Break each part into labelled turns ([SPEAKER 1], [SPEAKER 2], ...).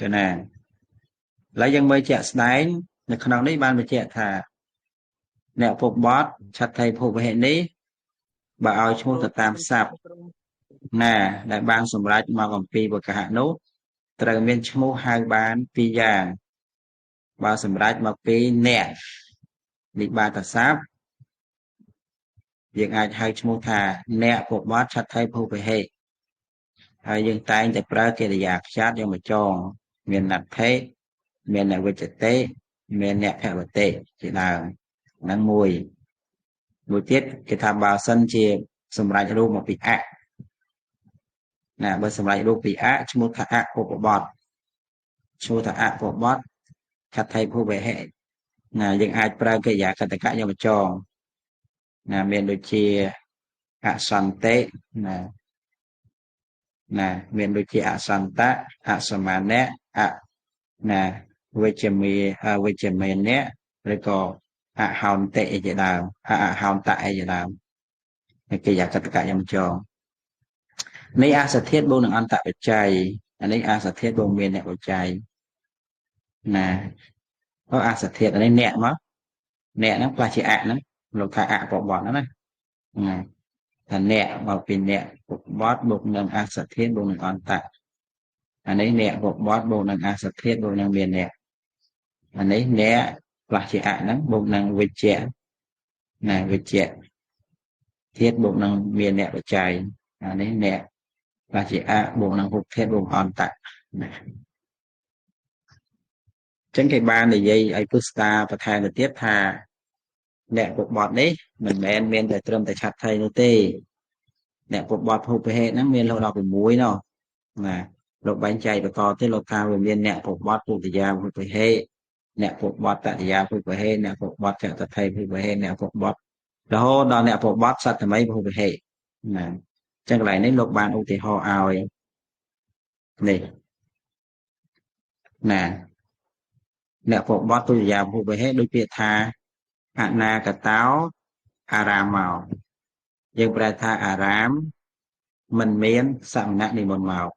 [SPEAKER 1] កណាឥឡូវយើងមើលជាក់ស្ដែងនៅក្នុងនេះបានបញ្ជាក់ថាអ្នកពុបតឆដ្ឋីភពហិនេះបើឲ្យឈ្មោះទៅតាមស័ព្ទណាដែលបានសម្រេចមកអំពីវកហៈនោះត្រូវមានឈ្មោះហៅបានពីរយ៉ាងបើសម្រេចមកពីអ្នកនិបាតស័ព្ទយើងអាចហៅឈ្មោះថាអ្នកពុបតឆដ្ឋីភពហិហើយយើងតែងតែប្រើកិរិយាខ្ចាត់យកមកចងមានណដ្ឋិមានអ្នកវិជ្ជតិមានអ្នកភវតិជាដើមហ្នឹងមួយមួយទៀតគេថាបើសិនជាសម្រេចរូបមកពីអណាបើសម្រេចរូបពីអឈ្មោះថាអពុបបតឈ្មោះថាអពុបបតខដ្ឋីភពហិណាយើងអាចប្រើកិរិយាកតកៈយកមកចងណាមានដូចជាអសន្តិណាណាមានដូចជាអសន្តៈអសមានៈអណាវិជ្ជមេវិជ្ជមេនៈឬក៏អហោនតិអីជាដើមអហោនតៈអីជាដើមនេះកិរិយាកតកៈយកមកចងនេះអាសធាតបូកនឹងអន្តបច្ច័យអានេះអាសធាតបូកមានអ្នកបច្ច័យណាព្រោះអាសធាតអានេះអ្នកមកអ្នកហ្នឹងផ្លាស់ជាអហ្នឹងលោកថាអបបតហ្នឹងណាថាអ្នកមកពីអ្នកបបតបូកនឹងអាសធាតបូកនឹងអន្តៈអានេះអ្នកបបតបូកនឹងអាសធាតបូកនឹងមានអ្នកអានេះអ្នកផ្លាស់ជាអហ្នឹងបូកនឹងវិជ្ជៈណាវិជ្ជៈធាតបូកនឹងមានអ្នកបច្ច័យអានេះអ្នកផ្លាស់ជាអបូកនឹងភពធាតបូកអន្តៈណាចឹងគេបាននិយាយឲ្យពុស្តាបន្ថែមទៅទៀតថាអ្នកពុបតនេះមិនមែនមានតែត្រឹមតែឆាត់ថៃនោះទេអ្នកពុបតភពហេតុហ្នឹងមានរហូតដល់6នោះណាលោកបែងចែកបន្តទៀតលោកថាវាមានអ្នកពុបតពុទ្ធយាភពហេតុអ្នកពុបតតតិយាភពហេតុអ្នកពុបតចតថៃភពហេតុអ្នកពុបតរហូតដល់អ្នកពុបតសត្តមីភពហេតុណាចឹងកន្លែងនេះលោកបានឧទាហរណ៍ឲ្យនេះណាអ្នកពុបតទុតិយាភពហេតុដូចពាក្យថាអនាគតោអារាមោយើងប្រែថាអារាមមិនមានសមណៈនិមន្តមក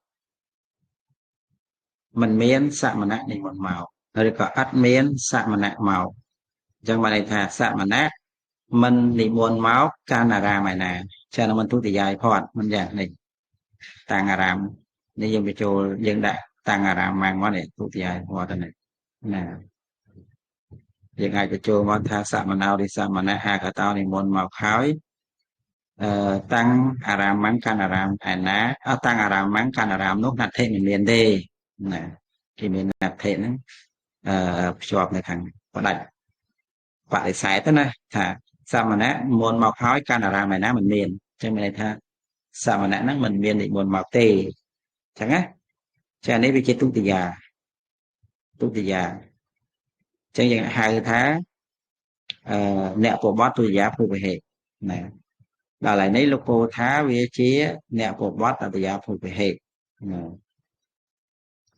[SPEAKER 1] មិនមានសមណៈនិមន្តមកឬក៏អត់មានសមណៈមកអញ្ចឹងបានន័យថាសមណៈមិននិមន្តមកកាន់អារាមឯណាចា៎មិនទុតិយាយផតមិនយ៉ាងនេះតាំងអារាមនេះយើងបញ្ចូលយើងដាក់តាំងអារាមមកនេះទុតិយាយផតនេះណាយើងអាចបញ្ចូលមកថាសមណោរិសមណៈអាកតោនិមន្តមកហើយតាំងអារាមកាន់អារាមឯណាអត់តាំងអារាមកាន់អារាមនោះណដ្ឋិមិនមានទេណាគេមានណដ្ឋិហ្នឹងភ្ជាប់នៅខាងផ្ដាច់បដិសេធណាថាសមណៈមុនមកហើយកាន់អារាមឯណាមិនមានអញ្ចឹងមានន័យថាសមណៈហ្នឹងមិនមាននិមន្តមកទេអញ្ចឹងណាចានេះវាជាទុតិយាទុតិយាអញ្ចឹងយើងហៅថាអ្នកបបតទុតិយាភពហេណាដល់ហើយនេះលោកពោថាវាជាអ្នកបបតតតិយាភពហេណា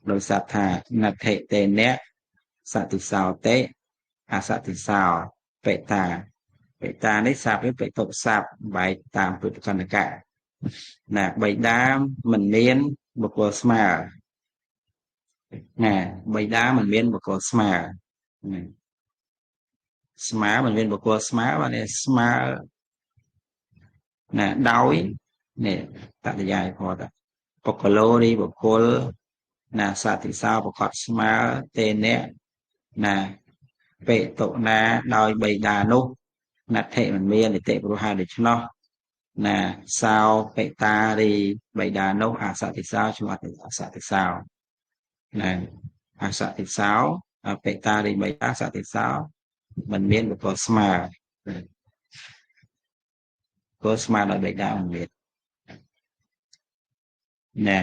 [SPEAKER 1] ដោយសត្វថាណដ្ឋិតេអ្នកសតិសោតិអសតិសោបេតាបេតានេះស័ព្ទវាបេតុស័ព្ទបែកតាមពុទ្ធកណ្ដកៈណាបៃតាមិនមានបុគ្គលស្មើណាបៃតាមិនមានបុគ្គលស្មើស្មើមិនមានបុគ្គលស្មើបាទនេះស្មើណាដោយនេះតតិយាយផតបុគ្គលោរីបុគ្គលណាសតិសោប្រកបស្មើទេអ្នកណាបេតុណាដោយបៃតានោះណដ្ឋិមិនមាននិតិព្រោះហេតុដូច្នោះណាសោបេតារីបៃតានោះអសតិសោឈ្មោះអសតិសោណាអសតិសោបេតារីបៃតាសតិសោមិនមានបុគ្គលស្មើបុគ្គលស្មើដោយបៃតាមិនមានណា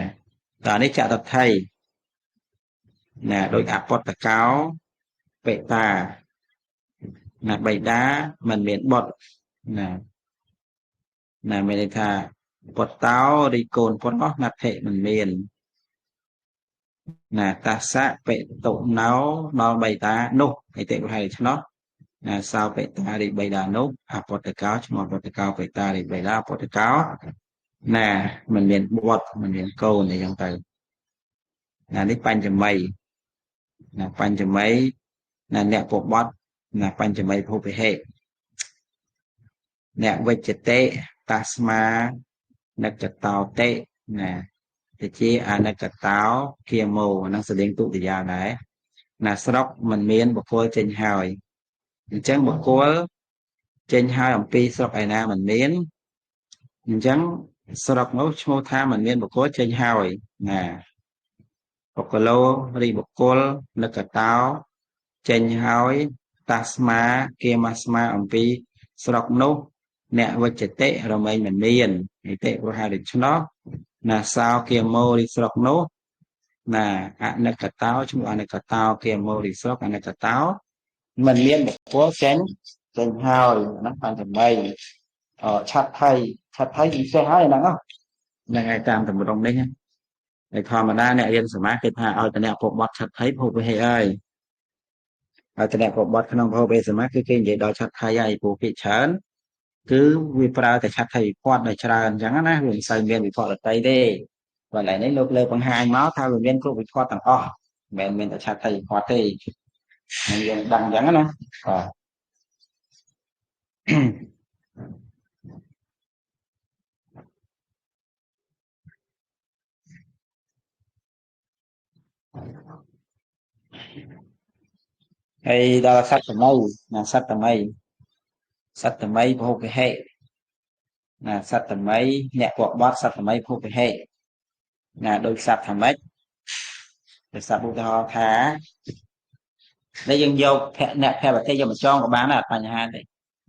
[SPEAKER 1] តើនេះចតថៃណាដោយអពតកោបេតាណាបៃតាមិនមានបុត្រណាណាមានន័យថាបុត្រតោឬកូនប្រុសណដ្ឋិមិនមានណាតាសៈបេតុណោដល់បៃតានោះអិតិប្រហែលឆ្នោះណាសោបេតារិបៃតានោះអពតកោឈ្មោះអពតកោបេតារិបៃតាអពតកោណាមិនមានបុត្រមិនមានកូនអីចឹងទៅ ណានេះបញ្ចមីណាបញ្ចមីណាអ្នកពបត់ណាបញ្ចមីភពហេអ្នកវិជ្ជតិតាស្មានិកតោតិណាទៅជាអនិកតោគាមោហ្នឹងស្តៀងទុតិយាដែរណាស្រុកមិនមានបុគ្គលចេញហើយអញ្ចឹងបុគ្គលចេញហើយអំពីស្រុកឯណាមិនមានអញ្ចឹងស្រុកនោះឈ្មោះថាមិនមានបុគ្គលចេញហើយណាបុគ្គលោរីបុគ្គលនិកតោចេញហើយតាស្មាគាមស្មាអំពីស្រុកនោះអ្នកវិជ្ជតិរមែងមិនមាននិតិប្រហែលដូច្នោះណាសោគាមោរីស្រុកនោះណាអនិកតោឈ្មោះអនិកតោគាមោរីស្រុកអនិកតោមិនមានបុគ្គលចេញហើយហ្នឹងបញ្ចមីឆាត់ថៃឆាត់ថៃពិសេសហើយហ្នឹងហ្នឹងហើយតាមតម្រងនេះហើយធម្មតាអ្នករៀនសមាគេថាឲ្យតអ្នកពបត់ឆាត់ថៃភពហេហើយឲ្យតអ្នកពបត់ក្នុងភពហេសមាគឺគេនិយាយដល់ឆាត់ថៃហើយព្រោះគេច្រើនគឺវាប្រើតែឆាត់ថៃវិភ័តដល់ច្រើនអញ្ចឹងណាវាមិនសូវមានវិភ័តដតីទេបើឥឡូវនេះលោកលើបង្ហាញមកថាវាមានគ្រប់វិភ័តទាំងអស់មិនមែនមានតែឆាត់ថៃវិភ័តទេនឹងយើងដឹងអញ្ចឹងណាបាទហើយដល់សត្វមីណាសត្វមីសត្វមីភពហេណាសត្វមីអ្នកពបត់សត្វមីភពហេណាដោយសត្វថាម៉េចដោយសត្វឧទាហរណ៍ថាដែលយើងយកអ្នកភវតិយកមកចងក៏បានដែរបញ្ហាទេ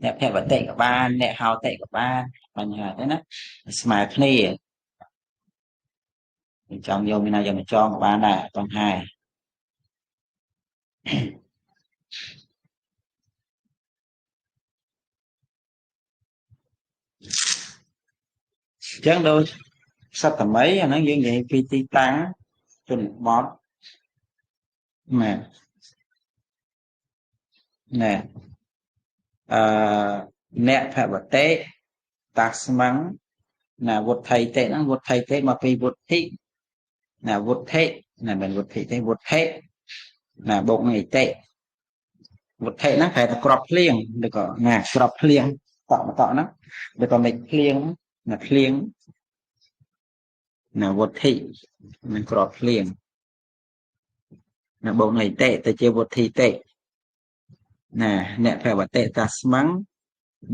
[SPEAKER 1] អ្នកភវតិក៏បានអ្នកហោតិក៏បានបញ្ហាទេណាស្មើគ្នាយើងចង់យកមានណាយកមកចងក៏បានដែរបញ្ហាអញ្ចឹងដូចសត្វមីអាហ្នឹងយើងនិយាយពីទីតាំងជនបទណែណែអឺអ្នកភវតិតាស្មੰណាវុទ្ធិតិហ្នឹងវុទ្ធិតិមកពីវុទ្ធិណាវុទ្ធិណាមិនវុទ្ធិទេវុទ្ធិណាបូកនឹងអិតិវុទ្ធិហ្នឹងប្រែថាក្របភ្លៀងឬក៏ណាក្របភ្លៀងតក់មកតក់ហ្នឹងឬក៏មេឃភ្លៀងណាភ្លៀងណាវុទ្ធិនឹងក្របភ្លៀងណាបូកនឹងអិតិទៅជាវុទ្ធិតិណាអ្នកភវតិតាស្មੰ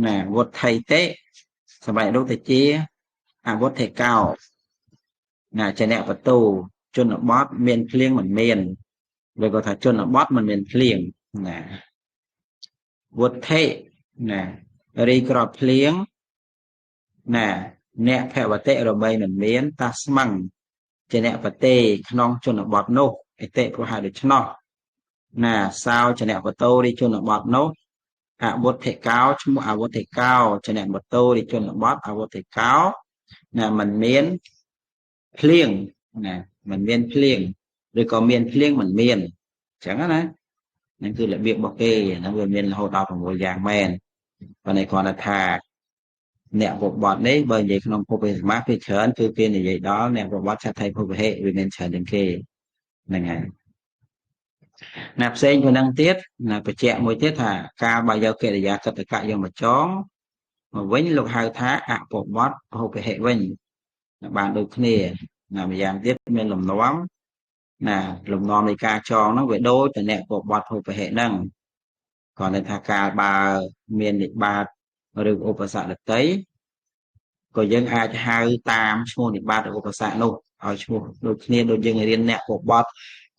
[SPEAKER 1] ណាវុទ្ធិតិសម្រាប់នោះទៅជាអវុទ្ធិកោណាជាអ្នកបន្ទូជនបទមានភ្លៀងមិនមានឬក៏ថាជនបទមិនមានភ្លៀងណាវុទ្ធិណារីក្របភ្លៀងណាអ្នកភវតិរបីមិនមានតាស្មੰជាអ្នកប្រទេក្នុងជនបទនោះអិតិព្រោះហេតុដូច្នោះណាសោជាអ្នកបតោរីជនបទនោះអវុទ្ធិកោឈ្មោះអវុទ្ធិកោជាអ្នកបតោរីជនបទអវុទ្ធិកោណាមិនមានភ្លៀងណាមិនមានភ្លៀងឬក៏មានភ្លៀងមិនមានអញ្ចឹងណាហ្នឹងគឺរបៀបរបស់គេហ្នឹងវាមានរហូតដល់6យ៉ាងមែនប៉ុន្តែគ្រាន់តែថាអ្នកពបត់នេះបើនិយាយក្នុងភពសមាសភាគច្រើនគឺគេនិយាយដល់អ្នកពបត់ឆាត់ថៃភពហេវាមានច្រើនជាងគេហ្នឹងហើយណាផ្សេងពីហ្នឹងទៀតណាបញ្ជាក់មួយទៀតថាការបើយកកិរិយាកតកៈយកមកចងមកវិញលោកហៅថាអពបត់ភពហេវិញបានដូចគ្នាណាម្យ៉ាងទៀតមានលំនាំណាលំនាំនៃការចងហ្នឹងវាដូចតែអ្នកពបត់ភពហេហ្នឹងគ្រាន់តែថាកាលបើមាននិបាតឬឧបសគ្គដតីក៏យើងអាចហៅតាមឈ្មោះនិបាតឬឧបសគ្គនោះឲ្យឈ្មោះដូចគ្នាដូចយើងរៀនអ្នកពបត់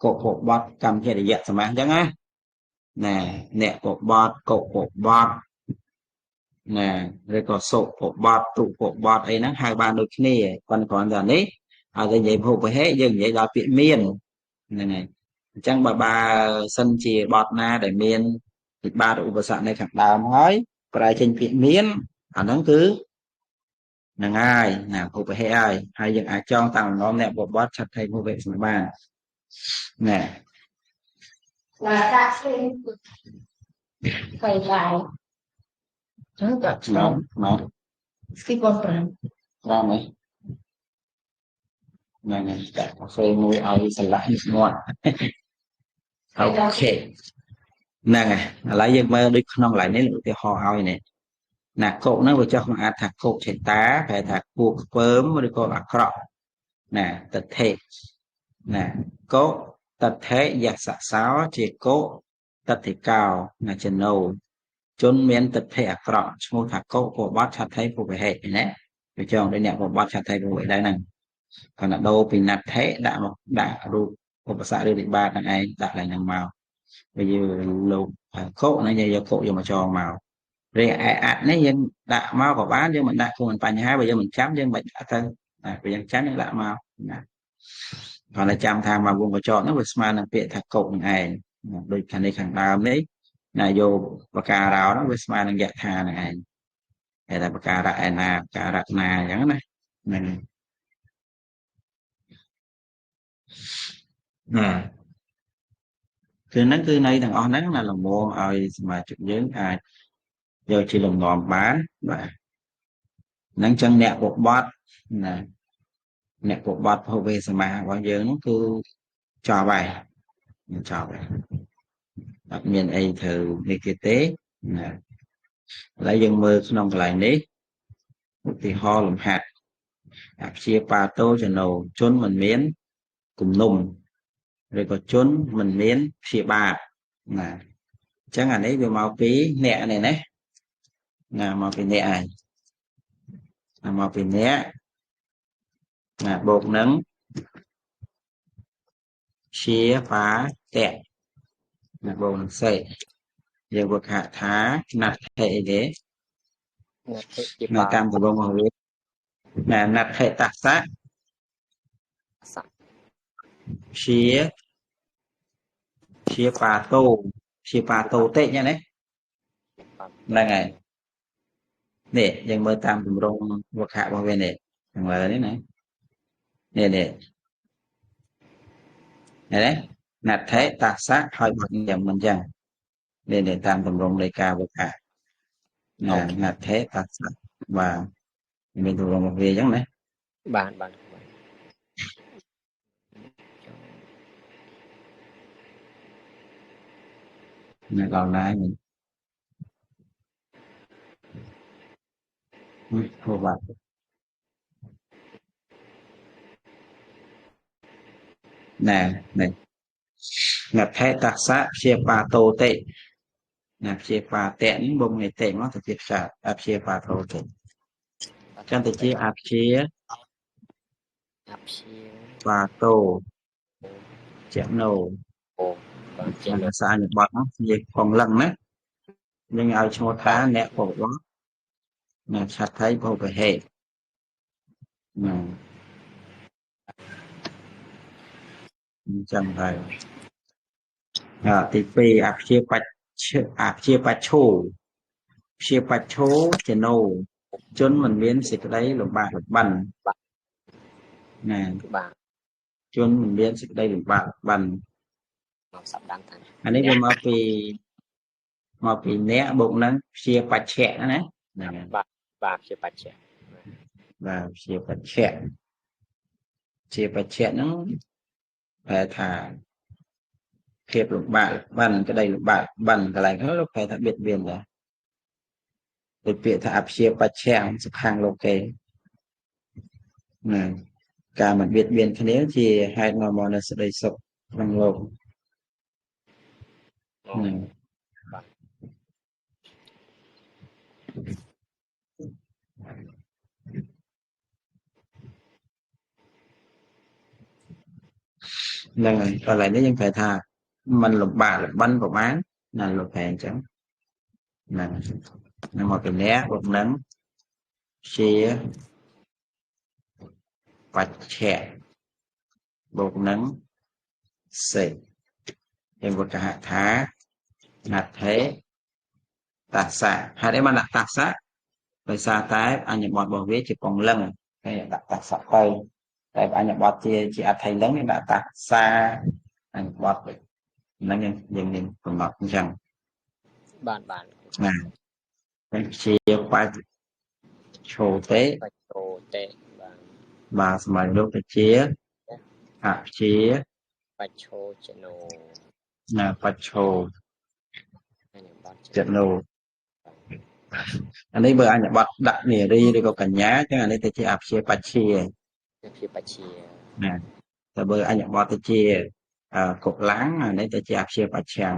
[SPEAKER 1] កុពបត់កម្មចរិយសមាសអញ្ចឹងណាណាអ្នកពបត់កុពបត់ណាឬក៏សុពបត់ទុពបត់អីហ្នឹងហៅបានដូចគ្នាប៉ុន្តែគ្រាន់តែនេះឲ្យតែនិយាយភពហេយើងនិយាយដល់ពាក្យមានហ្នឹងហើយអញ្ចឹងបើសិនជាបទណាដែលមានវិបាកឧបសគ្គនៅខាងដើមហើយប្រែចេញពាក្យមានអាហ្នឹងគឺហ្នឹងហើយណាភពហេហើយហើយយើងអាចចងតាមលំនាំអ្នកបបត់ឆាត់ថៃភពហេស្មើបានណែ
[SPEAKER 2] là các sinh quay lại chúng ta
[SPEAKER 1] មក
[SPEAKER 2] ស្គីបង5
[SPEAKER 1] 5អី ហ្នឹងហើយដាក់កាហ្វេមួយឲ្យស្រឡះនេះមាត់ OK ហ្នឹងហើយឥឡូវយើងមើលដូចក្នុងកន្លែងនេះឧទាហរណ៍ឲ្យនេះណាកុហ្នឹងវាចុះក្នុងអត្ថកុឆេតាប្រែថាគួខ្ពើមឬក៏អាក្រក់ណាតថេណាកុតថេយសសោជាកុតតិកោណាចណោជនមានទិដ្ឋិអាក្រក់ឈ្មោះថាកុពបត្តិឆថៃពុវហេណាវាចង់ដូចអ្នកពបត្តិឆថៃពុវហេដែរហ្នឹងគាត់ណាដូរពីណដ្ឋិដាក់មកដាក់រូបឧបសគ្គឬវិបាកហ្នឹងឯងដាក់ឡើងហ្នឹងមកវាយើងលោកកុណាយើងយកកុយកមកចងមករីឯអត់នេះយើងដាក់មកក៏បានយើងមិនដាក់គួរមិនបញ្ហាបើយើងមិនចាំយើងមិនដាក់ទៅណាបើយើងចាំយើងដាក់មកណាគាត់តែចាំថាមកវងកញ្ចក់ហ្នឹងវាស្មើនឹងពាក្យថាកុនឹងឯងដូចខាងនេះខាងដើមនេះណាយកបការោហ្នឹងវាស្មើនឹងយថានឹងឯងគេថាបការៈឯណាបការៈណាអញ្ចឹងណាហ្នឹងណាគឺហ្នឹងគឺនៅទាំងអស់ហ្នឹងណាលំមឲ្យសមាជិកយើងអាចយកជាលំនាំបានបាទហ្នឹងចឹងអ្នកបបត់ណាអ្នកបបត់ភវេសមារបស់យើងហ្នឹងគឺចប់ហើយចប់ហើយអត់មានអីត្រូវនេះទៀតទេណាឥឡូវយើងមើលក្នុងកន្លែងនេះឧទាហរណ៍លំហាត់អព្យាបាតោចណោជនមិនមានគំនុំឬក៏ជនមិនមានព្យាបាទណាអញ្ចឹងអានេះវាមកពីអ្នកនេះណាណាមកពីអ្នកឯងណាមកពីអ្នកណាបូកនឹងព្យាបាតៈណាបូកនឹងសេយើងវខថាណដ្ឋិអីទេ
[SPEAKER 3] ណដ្ឋិជា
[SPEAKER 1] នៅ
[SPEAKER 3] បា
[SPEAKER 1] តាមទម្រង់របស់វាណាណដ្ឋិតស្សៈ
[SPEAKER 3] សៈ
[SPEAKER 1] ព្យាព្យាបាតោព្យាបាតោតិចឹងណាហ្នឹងហើយនេះយើងមើលតាមទម្រង់វខៈរបស់វានេះខាងលើនេះណានេះនេះឃើញទេណដ្ឋិតស្សៈហើយបត់យ៉ាងមិនចឹងនេះនេះតាមទម្រង់នៃការវខៈណាណដ្ឋិតស្សៈបាទមានទម្រង់របស់វាចឹងណា
[SPEAKER 3] បាទបាទ
[SPEAKER 1] នៅដល់ណាមិញហូបាទណែនេះណដ្ឋិតស្សៈព្យាបាតោតិណាព្យាបាតៈនេះបំងតិមកទៅជាផ្សាអព្យាបាតោតិចឹងទៅជាអព្យា
[SPEAKER 3] អព្យា
[SPEAKER 1] បាតោចណោ
[SPEAKER 3] អូបាទជា
[SPEAKER 1] ភាសានិបត្តិហ្នឹងនិយាយផងលឹងណាយើងឲ្យឈ្មោះថាអ្នកបវរណាឆាត់ថៃភពហេណាអញ្ចឹងហើយទី2អព្យាបច្ចអព្យាបច្ចឆោព្យាបច្ចឆោចណោជនមិនមានសេចក្តីលំបាកលំបិនណា
[SPEAKER 3] បាទ
[SPEAKER 1] ជនមិនមានសេចក្តីលំបាកលំបិន
[SPEAKER 3] មកសប្តាហ៍ថា
[SPEAKER 1] អានេះវាមកពីអ្នកបូកនឹងព្យាបច្ចៈណាហ្នឹងហើយ
[SPEAKER 3] បាទបាទព្យាបច្ចៈ
[SPEAKER 1] បាទព្យាបច្ចៈជាបច្ចៈហ្នឹងប្រែថាភាពលំបាកបានក្តីលំបាកបានកន្លែងហ្នឹងលោកប្រែថាបៀតបៀនដែរដូចពាក្យថាអព្យាបច្ចៈសុខាំងលោកេណាការមិនបៀតបៀនគ្នាជាហេតុនាំមកនូវសេចក្តីសុខក្នុងលោកហ្នឹង
[SPEAKER 3] បាទ
[SPEAKER 1] ហ្នឹងហើយកន្លែងនេះយើងប្រែថាมันលំបាកលំបិនប្រហែលណាលោកប្រែអញ្ចឹងហ្នឹងនឹងមកពីអ្នកបូកនឹងជាបច្ចៈបូកនឹងសេយើងវកហថាណដ្ឋិតស្សៈហេតុអីបានដាក់តស្សៈដោយសារតែអញ្ញបទរបស់វាជាពងលឹងហើយដាក់តស្សៈទៅតែអញ្ញបទជាអថៃលឹងនេះដាក់តសាអញ្ញបទហ្នឹងយើងមានកំណត់អញ្ចឹង
[SPEAKER 3] បាទបាទ
[SPEAKER 1] ណាហើយជាបច្ចឆោតេ
[SPEAKER 3] បច្ចោតេបាទ
[SPEAKER 1] បាទសម័យលោកទៅជា អព្យា
[SPEAKER 3] បច្ឆោចណោ
[SPEAKER 1] ណាបច្ឆោ
[SPEAKER 3] អញ្ញបត
[SPEAKER 1] ចណោអានេះបើអញ្ញបតដាក់នារីឬក៏កញ្ញាចឹងអានេះទៅជាអព្យាបច្ឆា
[SPEAKER 3] អព្យាបច្ឆា
[SPEAKER 1] ណាតែបើអញ្ញបតទៅជាកុលាំងអានេះទៅជាអព្យាបច្ឆាំង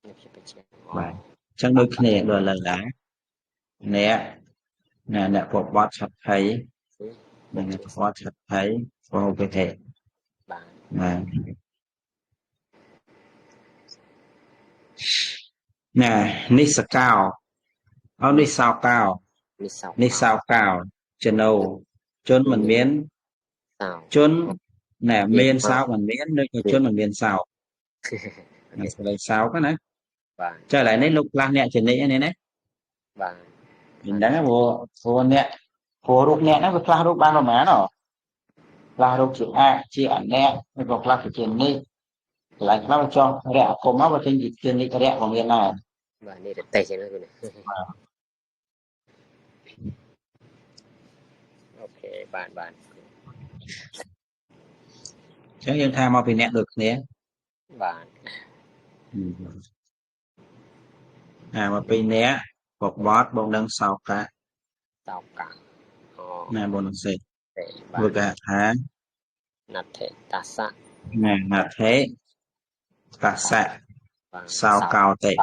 [SPEAKER 3] អព្យាបច្ឆាំង
[SPEAKER 1] បាទអញ្ចឹងដូចគ្នាដូចឥឡូវដែរអ្នកណាអ្នកពបតឆាត់ថៃនិងអ្នកពបតឆាត់ថៃពហុពិធិ
[SPEAKER 3] បាទ
[SPEAKER 1] ណាណានេះសកោអោនេះសោកោ
[SPEAKER 3] នេះសោ
[SPEAKER 1] នេះសោកោចណោជនមិនមាន
[SPEAKER 3] សោ
[SPEAKER 1] ជនណែមានសោកមិនមានឬក៏ជនមិនមានសោកនេះស្ដីសោកណា
[SPEAKER 3] បាទ
[SPEAKER 1] ចុះឥឡូវនេះលោកខ្លះអ្នកចនិចនេះណា
[SPEAKER 3] បាទ
[SPEAKER 1] មិនដឹងព្រោះព្រោះអ្នកព្រោះរូបអ្នកហ្នឹងវាផ្លាស់រូបបានប្រហែលហ៎ផ្លាស់រូបជាអាជាអអ្នកឬក៏ផ្លាស់ទៅជានេះកន្លែងខ្លះវាចង់រៈអាគមមកវាចេញជានិករៈក៏មានដែរ
[SPEAKER 3] បាទនេះរទេះចឹងណាបាទអូខេបាទបាទ
[SPEAKER 1] អញ្ចឹងយើងថាមកពីអ្នកដូចគ្នា
[SPEAKER 3] បាទ
[SPEAKER 1] អាមកពីអ្នកបបតបងនឹងសោកៈ
[SPEAKER 3] សោកៈអូ
[SPEAKER 1] ណាបងនឹងសេ
[SPEAKER 3] បាទ
[SPEAKER 1] វាគេថា
[SPEAKER 3] ណដ្ឋិតាសៈ
[SPEAKER 1] ណាណដ្ឋិតាសៈសោកោតិ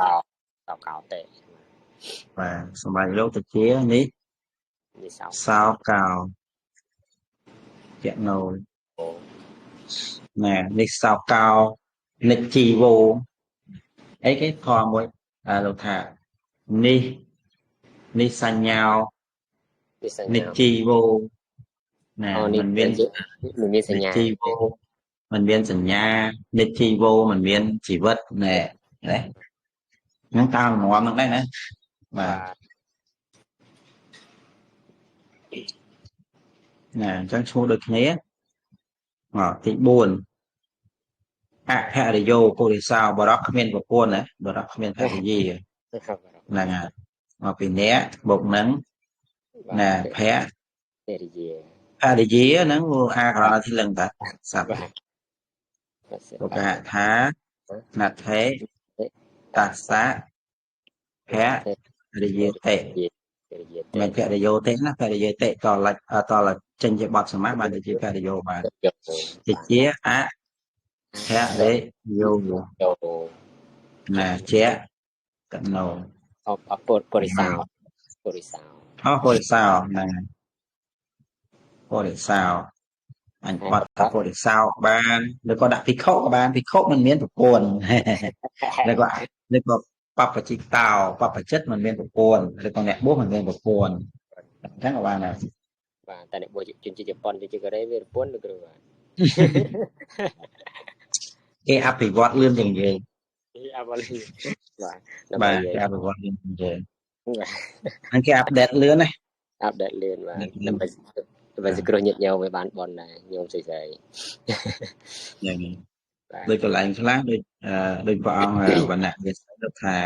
[SPEAKER 3] សោកោតិ
[SPEAKER 1] បាទសម្រាប់លោកទៅជានេះ
[SPEAKER 3] នេះសោ
[SPEAKER 1] សោកោចណោណែនេះសោកោនិជីវោអីគេខមួយលោកថានេះនេះសញ្ញានិជីវោណែមិនមាន
[SPEAKER 3] មិនមានសញ្ញា
[SPEAKER 1] ជីវោមិនមានសញ្ញានិជីវោមិនមានជីវិតណែណាហ្នឹងតាមលំនាំហ្នឹងដែរណាបាទណាអញ្ចឹងឈ្មោះដូចគ្នាមកទី4អភរិយោពុរិសោបរោះគ្មានប្រពន្ធណាបរោះគ្មានភរិយាហ្នឹងហើយមកពីអ្នកបុកហ្នឹងណាភៈ
[SPEAKER 3] ភរិយា
[SPEAKER 1] ភរិយាហ្នឹងអាក្រណទីលឹងតាសัพពុកថាណដ្ឋិតាសៈភរិយាតិមិនភរិយោទេណាភរិយាតិតលតលចេញជាបទសមាសបានទៅជាភរិយោបានជាជាអភរិយោណាជាកណោ
[SPEAKER 3] អពុរិសោពុរិសោ
[SPEAKER 1] អពុរិសោណាពុរិសោអញបត់ថាពុរិសោបានឬក៏ដាក់ភិក្ខុក៏បានភិក្ខុមិនមានប្រពន្ធឬក៏បព្វជិតោបព្វជិតមិនមានប្រពន្ធឬក៏អ្នកបួសមិនមានប្រពន្ធអញ្ចឹងក៏បានដែរ
[SPEAKER 3] បាទតែអ្នកបួសជនជាតិជប៉ុនជនជាតិកូរ៉េវាប្រពន្ធឬគ្រូបាទ
[SPEAKER 1] គេអភិវឌ្ឍលឿនជាងយើង
[SPEAKER 3] គេអភិវឌ្ឍលឿនបាទ
[SPEAKER 1] បាទគេអភិវឌ្ឍលឿនជាងយើងហ្នឹងគេអាប់ដេតលឿនណា
[SPEAKER 3] អាប់ដេតលឿនបាទដើម្បីដើម្បីសង្គ្រោះញាតិញោមឲ្យបានបនដែរញោមស្រីស្រី
[SPEAKER 1] ហ្នឹងដូចកន្លែងខ្លះដូចដូចព្រះអង្គវណ្ណៈវាសថា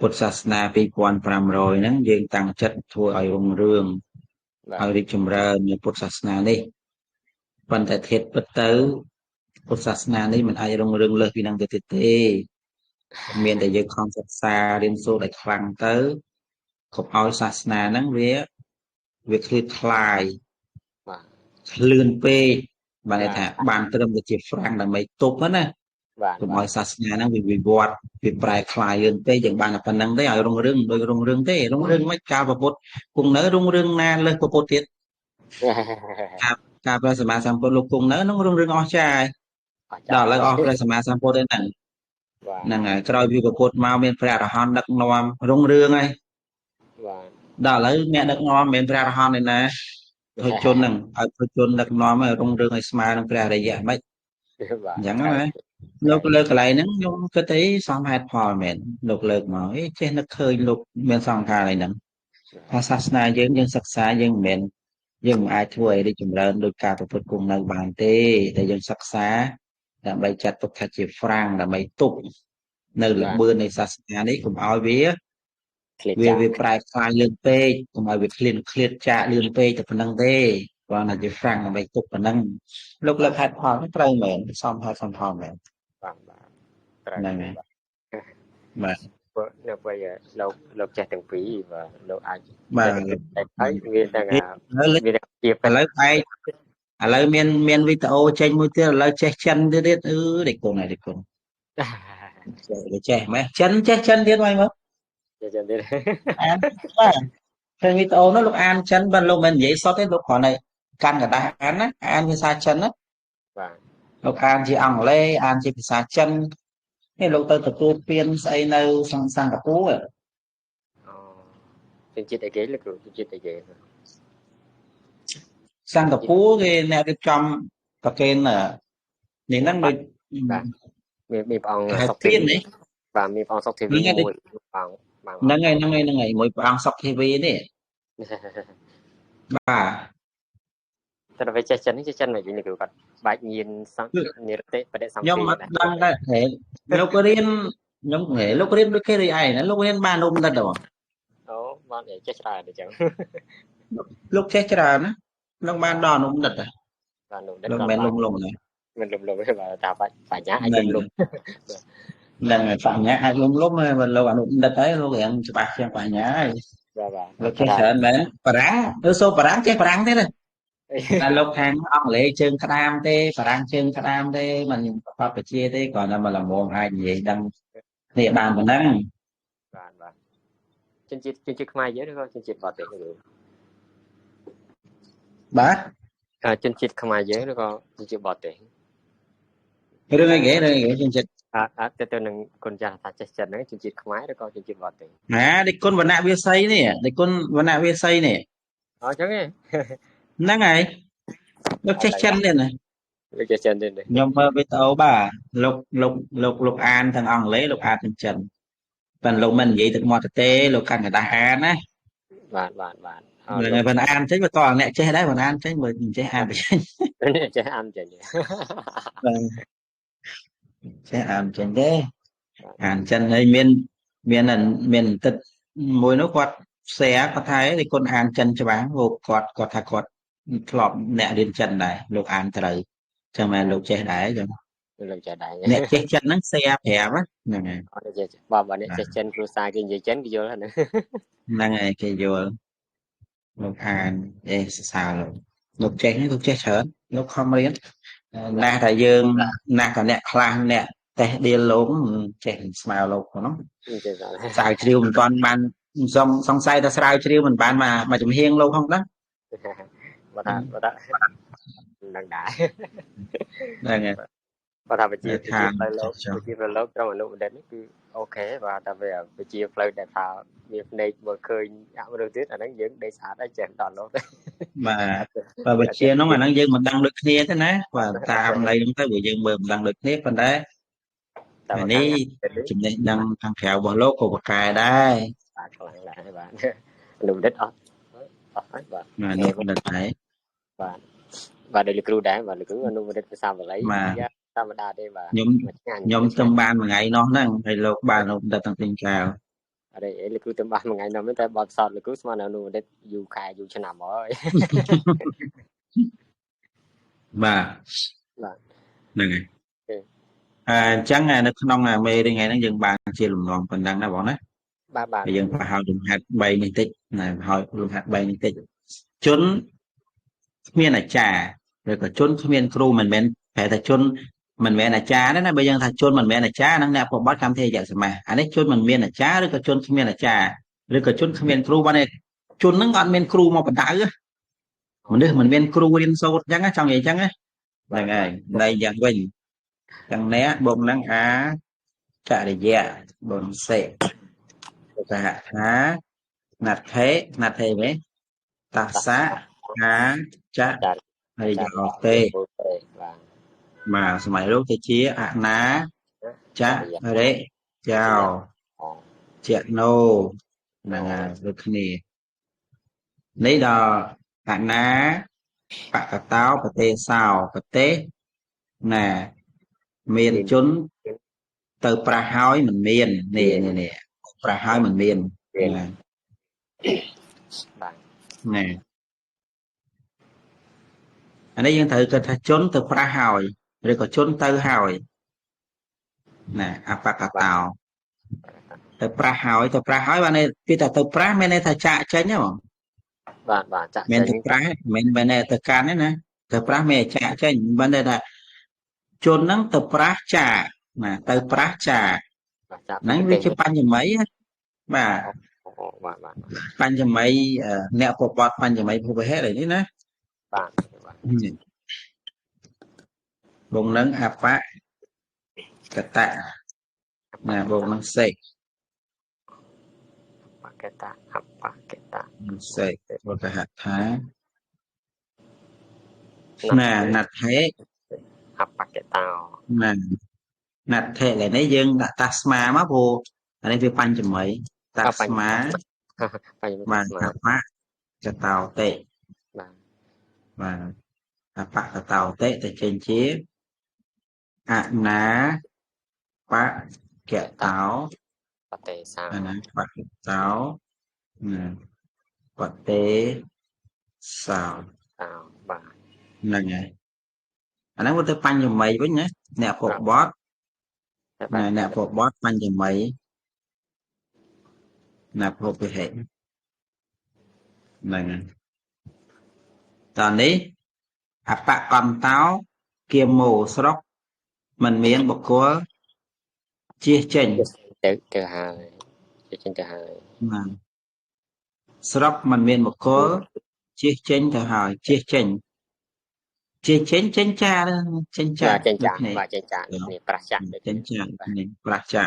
[SPEAKER 1] ពុទ្ធសាសនា2500ហ្នឹងយើងតាំងចិត្តធ្វើឲ្យរុងរឿងឲ្យរីកចម្រើននៅពុទ្ធសាសនានេះប៉ុន្តែធាតុពិតទៅពុទ្ធសាសនានេះមិនអាចរុងរឿងលើសពីនឹងទៅទៀតទេមានតែយើងខំសិក្សារៀនសូត្រឲ្យខ្លាំងទៅកុំឲ្យសាសនាហ្នឹងវាឃ្លាតខ្លាយ
[SPEAKER 3] បាទ
[SPEAKER 1] ឃ្លឿនពេកបានន័យថាបានត្រឹមតែជាហ្វ្រាំងដើម្បីទប់ណា
[SPEAKER 3] បាទ
[SPEAKER 1] កុំឲ្យសាសនាហ្នឹងវាវិវត្តវាប្រែក្លាយលឿនពេកយើងបានតែប៉ុណ្្នឹងទេឲ្យរុងរឿងដូចរុងរឿងទេរុងរឿងមិនកាលពុទ្ធគង់នៅរុងរឿងណាលើសពុទ្ធទៀតការព្រះសម្មាសម្ពុទ្ធលោកគង់នៅក្នុងរុងរឿងអស្ចារ្យដល់ឥឡូវអស់ព្រះសម្មាសម្ពុទ្ធទេហ្នឹងហ្នឹងហើយក្រោយពីពុទ្ធមកមានព្រះអរហន្តដឹកនាំរុងរឿងហើយ
[SPEAKER 3] បាទ
[SPEAKER 1] ដល់ឥឡូវអ្នកដឹកនាំមិនមែនព្រះអរហន្តទេណាប្រជាជនហ្នឹងឲ្យប្រជាជនដឹកនាំឲ្យរុងរឿងឲ្យស្មើនឹងព្រះអរិយៈមិន
[SPEAKER 3] បាទ
[SPEAKER 1] អញ្ចឹងណាលោកលើកកន្លែងហ្នឹងខ្ញុំគិតអីសមហេតុផលមែនលោកលើកមកអីចេះនឹកឃើញលោកមានសង្ខារអីហ្នឹងថាសាសនាយើងយើងសិក្សាយើងមិនមែនយើងមិនអាចធ្វើឲ្យរីកចម្រើនដោយការប្រព្រឹត្តគង់នៅបានទេតែយើងសិក្សាដើម្បីចាត់ទុកថាជាហ្វ្រាំងដើម្បីទប់នៅល្បឿននៃសាសនានេះកុំឲ្យវាវាប្រែក្លាយលឿនពេកកុំឲ្យវាឃ្លានឃ្លាតចាកលឿនពេកតែប៉ុណ្្នឹងទេ គាត់ថាជាហ្វ្រាំងដើម្បីទុកប៉ុណ្ណឹងលោកលើកហេតុផលត្រូវមែនសមហេតុសមផលមែន
[SPEAKER 3] បាទបាទត្រូវ
[SPEAKER 1] ហ្នឹងហើយបាទ
[SPEAKER 3] នៅពេលលោកចេះទាំងពីរបាទលោកអាច
[SPEAKER 1] បាទ
[SPEAKER 3] ហើយមានទាំងមានជា
[SPEAKER 1] ឥឡូវឯងឥឡូវមានវីដេអូចេញមួយទៀតឥឡូវចេះចិនទៀតអឺដេកគុណហើយដេកគុណចេះម៉េះចិនចេះចិនទៀតមកមើល
[SPEAKER 3] ចេះចិនទៀត
[SPEAKER 1] អានបាទឃើញវីដេអូនោះលោកអានចិនបើលោកមិននិយាយសុទ្ធទេលោកគ្រាន់តែកាន់ក្រដាសអានណាអានភាសាចិនណា
[SPEAKER 3] បាទ
[SPEAKER 1] លោកអានជាអង់គ្លេសអានជាភាសាចិននេះលោកទៅទទួលពានស្អីនៅសិង្ហបុរី
[SPEAKER 3] អូជនជាតិអីគេលោកគ្រូជនជាតិអីគេ
[SPEAKER 1] សិង្ហបុរីគេអ្នករៀបចំប្រគេននេះហ្នឹងដូច
[SPEAKER 3] បាទមានព្រះអង្គសុកធីវីបាទមានព្រះអង្គសុកធីវីមួយព្រះអង្គ
[SPEAKER 1] ហ្នឹងហើយហ្នឹងហើយហ្នឹងហើយមួយព្រះអង្គសុកធីវីនេះបាទ
[SPEAKER 3] តែវាចេះចិនចេះចិនមកវិញគឺគាត់បាច់ញៀនសង្និរតិបដិសម្
[SPEAKER 1] ខ្ញុំអត់ដឹងដែរលោករៀនខ្ញុំលោករៀនដូចគេដូចឯងណាលោករៀនបានលោកមិនដឹង
[SPEAKER 3] អូបានចេះច្រើនអញ្ចឹង
[SPEAKER 1] លោកចេះច្រើនណាលោកបានដល់អនុបណ្ឌិត
[SPEAKER 3] បាទលោក
[SPEAKER 1] លោកមិនលំលំណា
[SPEAKER 3] មិនលំលំទេបាទតាបញ្ញាអាចលំលំ
[SPEAKER 1] ហ្នឹងហើយបញ្ញាអាចលំលំហើយបើលោកអនុបណ្ឌិតហើយលោករៀងច្បាស់ជាងបញ្ញាហើយ
[SPEAKER 3] បាទបាទ
[SPEAKER 1] លោកចេះច្រើនមែនបារាំងទៅសូបារាំងចេះបារាំងទេណាតែលោកខាងអង់គ្លេសជើងក្តាមទេបារាំងជើងក្តាមទេមិនប្រកបវិជ្ជាទេគ្រាន់តែមកល្មមអាចនិយាយដឹងគ្នាបានប៉ុណ្ណឹង
[SPEAKER 3] បាទបាទជនជាតិខ្មែរយើងឬក៏ជនជាតិបរទេស
[SPEAKER 1] បាទ
[SPEAKER 3] ជនជាតិខ្មែរយើងឬក៏ជនជាតិបរទេស
[SPEAKER 1] រឿងអីគេរឿងអីគេជនជាតិ
[SPEAKER 3] អត់ទៅនឹងគុណចាស់ថាចេះចិនហ្នឹងជនជាតិខ្មែរឬក៏ជនជាតិបរទេស
[SPEAKER 1] ណាដេចគុណវណ្ណៈវាសីនេះដេចគុណវណ្ណៈវាសីនេះ
[SPEAKER 3] អូចឹងទេ
[SPEAKER 1] ហ្នឹងហើយលោកចេះចិនទៀតណា
[SPEAKER 3] លោកចេះចិនទៀត
[SPEAKER 1] ខ្ញុំមើលវីដេអូបាទលោកលោកលោកលោកអានទាំងអង់គ្លេសលោកអានទាំងចិនប៉ុន្តែលោកមិននិយាយទឹកមាត់ទេលោកកាន់ក្រដាសអានណា
[SPEAKER 3] បាទបាទបាទ
[SPEAKER 1] ហ្នឹងហើយប៉ុន្តែអានចេញបើតអ្នកចេះដែរបើអានចេញបើមិនចេះអានចេញ
[SPEAKER 3] អ្នកចេះអានចេញ
[SPEAKER 1] បាទចេះអានចេញទេអានចិនហើយមានមានមានទឹកមួយនោះគាត់ share គាត់ថាឯគុណអានចិនច្បាស់លោកគាត់គាត់ថាគាត់ធ្លាប់អ្នករៀនចិនដែរលោកអានត្រូវចឹងមែនលោកចេះដែរចឹង
[SPEAKER 3] លោកចេះដែរ
[SPEAKER 1] អ្នកចេះចិនហ្នឹង share ប្រាប់ហ្នឹងហើយ
[SPEAKER 3] អត់ចេះបាទបើអ្នកចេះចិនគ្រួសារគេនិយាយចិនគេយល់ហ្នឹង
[SPEAKER 1] ហ្នឹងហើយគេយល់លោកអានអេសរសើរលោកចេះនេះលោកចេះច្រើនលោកខំរៀនណាស់តែយើងណាស់តែអ្នកខ្លះអ្នកតេះដៀលលោកចេះស្មើលោកហ្នឹងស្រាវជ្រាវមិនទាន់បានសង្ស័យថាស្រាវជ្រាវមិនបានមកចំហៀងលោកហ្នឹងណា
[SPEAKER 3] បើថាបើថានឹងដែរ
[SPEAKER 1] ហ្នឹងហើយ
[SPEAKER 3] បើថាវិជាផ្លូវលោកវិជាផ្លូវលោកត្រង់អនុបណ្ឌិតនេះគឺអូខេបាទតែវាវិជាផ្លូវដែលថាមានភ្នែកមើលឃើញអមនុស្សទៀតអាហ្នឹងយើងដេកស្អាតហើយចេះដល់លោកទេ
[SPEAKER 1] បាទបើវិជាហ្នឹងអាហ្នឹងយើងមិនដឹងដូចគ្នាទេណាបាទតាមន័យហ្នឹងទៅបើយើងមើលមិនដឹងដូចគ្នាប៉ុន្តែតែនេះចំណេះដឹងខាងក្រៅរបស់លោកក៏ប្រកែដែរ
[SPEAKER 3] បាទខ្លាំងដែរបាទអនុបណ្ឌិតអត់អស់ហើយបាទ
[SPEAKER 1] អនុបណ្ឌិតដែរ
[SPEAKER 3] បាទបាទដូចលោកគ្រូដែរបាទលោកគ្រូអនុបណ្ឌិតភាសាបាលីធម្មតាទេបាទ
[SPEAKER 1] ខ្ញុំទៅបានមួយថ្ងៃនោះហ្នឹងហើយលោកបានអនុបណ្ឌិតតាំងពីកាល
[SPEAKER 3] អរេលោកគ្រូទៅបានមួយថ្ងៃនោះតែបទសតលោកគ្រូស្មានអនុបណ្ឌិតយូរខែយូរឆ្នាំហើយ
[SPEAKER 1] បាទ
[SPEAKER 3] បាទ
[SPEAKER 1] ហ្នឹងហើយអញ្ចឹងនៅក្នុងមេរៀនថ្ងៃហ្នឹងយើងបានជាលំនាំប៉ុណ្ណឹងណាបងណា
[SPEAKER 3] បាទបាទ
[SPEAKER 1] យើងប្រហែលលំហាត់3នេះតិចណាប្រហែលលំហាត់3នេះតិចជនគ្មានអាចារ្យឬក៏ជនគ្មានគ្រូមិនមែនប្រែថាជនមិនមែនអាចារ្យទេណាបើយើងថាជនមិនមែនអាចារ្យហ្នឹងអ្នកប្របត្តិកម្មធេយសមាសអានេះជនមិនមានអាចារ្យឬក៏ជនគ្មានអាចារ្យឬក៏ជនគ្មានគ្រូបានទេជនហ្នឹងអត់មានគ្រូមកបណ្ដៅមនុស្សមិនមានគ្រូរៀនសូត្រអញ្ចឹងចង់និយាយអញ្ចឹងហ្នឹងហើយនៃយ៉ាងវិញទាំងអ្នកបូកនឹងអាចរិយៈបុណ្យសិសហថាណដ្ឋិណដ្ឋិវិញតសៈអាចរិយៈទេបាទសម័យលោកទៅជាអណាចរិចោជាណូហ្នឹងហើយដូចគ្នានេះដល់អណាបកតោប្រទេសោប្រទេសណាមានជនទៅប្រះហើយមិនមាននេះនេះប្រះហើយមិនមានបាទ
[SPEAKER 3] បាទ
[SPEAKER 1] ណែ អានេះយើងត្រូវគិតថាជនទៅប្រាស់ហើយឬក៏ជនទៅហើយណាអបកតោទៅប្រាស់ហើយទៅប្រាស់ហើយបានពីតែទៅប្រាស់មានន័យថាចាក់ចេញហ៎បង
[SPEAKER 3] បាទបាទចាក់
[SPEAKER 1] ចេញមិនទៅប្រាស់មិនមែនទៅកាន់ទេណាទៅប្រាស់មានចាក់ចេញមិនន័យថាជនហ្នឹងទៅប្រាស់ចាក់ណាទៅប្រាស់ចាក់ហ្នឹងវាជាបញ្ញមីបាទ
[SPEAKER 3] បាទបាទ
[SPEAKER 1] បញ្ញមីអ្នកពបត់បញ្ញមីភពហេតុនេះណា
[SPEAKER 3] បាទបាទ
[SPEAKER 1] បងនឹងអបកតៈណាបងនឹងសេ
[SPEAKER 3] បកតៈអបកតៈ
[SPEAKER 1] សេវកហថាណាណដ្ឋិ
[SPEAKER 3] អបកតោ
[SPEAKER 1] ណាណដ្ឋិឡើយនេះយើងដាក់តាស្មាមកព្រោះអានេះវាបញ្ញមីតាស្មាបាទអបកតោតិ
[SPEAKER 3] បាទ
[SPEAKER 1] បាទអបកតោតិទៅចេញជាអណាបកតោ
[SPEAKER 3] បតេសោ
[SPEAKER 1] អណាបកតោណាបតេសោ
[SPEAKER 3] សោបាទ
[SPEAKER 1] ហ្នឹងហើយអាហ្នឹងវាទៅបញ្ញមីវិញណាអ្នកពបត់ណាអ្នកពបត់បញ្ញមីណាភពហិហ្នឹងហើយតនេះអបកន្តោគាមោស្រុកមិនមានបុគ្គលជៀសចេញ
[SPEAKER 3] ទៅហើយជៀសចេញទៅហើយ
[SPEAKER 1] បាទស្រុកមិនមានបុគ្គលជៀសចេញទៅហើយជៀសចេញជៀសចេញចេញចាចេញចា
[SPEAKER 3] ចេញចាបាទចេញចានេះប្រាស់ចា
[SPEAKER 1] ចេញចានេះប្រាស់ចា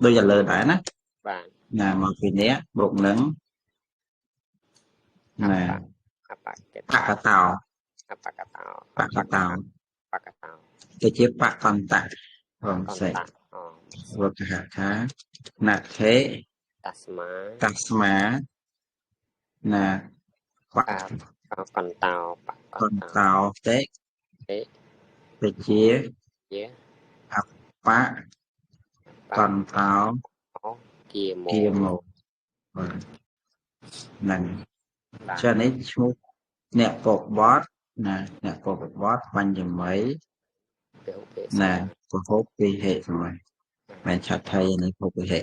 [SPEAKER 1] ដូចតែលើដែរណា
[SPEAKER 3] បាទ
[SPEAKER 1] ណាមកពីនេះបូកនឹងណា
[SPEAKER 3] អប
[SPEAKER 1] កតោ
[SPEAKER 3] អបកតោ
[SPEAKER 1] បកតោ
[SPEAKER 3] បកតោ
[SPEAKER 1] ទៅជាបកន្តៈបងសេវកហថាណដ្ឋិ
[SPEAKER 3] តាស្មា
[SPEAKER 1] តាស្មាណាប
[SPEAKER 3] កន្តោប
[SPEAKER 1] កន្តោតិទៅជាអបកន្តោ
[SPEAKER 3] គាមោ
[SPEAKER 1] គាមោបាទហ្នឹងចានេះឈ្មោះអ្នកពបត់ណាអ្នកពបត់បញ្ញមីណាពហុពិហិសម័យមែនឆាត់ថៃនេះពហុពិហិ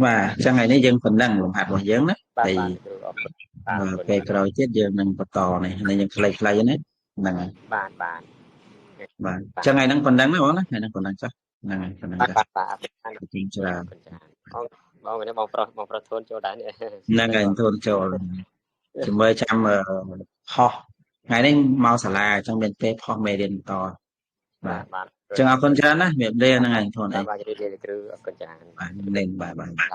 [SPEAKER 1] បាទអញ្ចឹងថ្ងៃនេះយើងប៉ុណ្ណឹងលំហាត់របស់យើងណា
[SPEAKER 3] ហើយ
[SPEAKER 1] ពេលក្រោយទៀតយើងនឹងបន្តនេះនេះយើងខ្លីៗណាហ្នឹងហើយ
[SPEAKER 3] បាទបាទ
[SPEAKER 1] បាទអញ្ចឹងថ្ងៃហ្នឹងប៉ុណ្ណឹងណាបងណាថ្ងៃហ្នឹងប៉ុណ្ណឹងចាស់ហ្នឹងហើយប៉ុណ្ណឹងចាស់
[SPEAKER 3] បាទបាទអរ
[SPEAKER 1] គុណច្រើន
[SPEAKER 3] បងនេះបងប្រុសបងប្រុសធូនចូលដែរ
[SPEAKER 1] ហ្នឹងហើយធូនចូលជាមួយចាំផុសថ្ងៃនេះមកសាលាអញ្ចឹងមានពេលផុសមេរៀនបន្តបាទ
[SPEAKER 3] បាទ
[SPEAKER 1] អញ្ចឹងអរគុណច្រើនណាជំរាបលាហ្នឹងហើយធូនអី
[SPEAKER 3] បាទជំរាបលាគ្រូអរគុណច្រើន
[SPEAKER 1] បាទលេងបាទបាទ
[SPEAKER 3] បាទ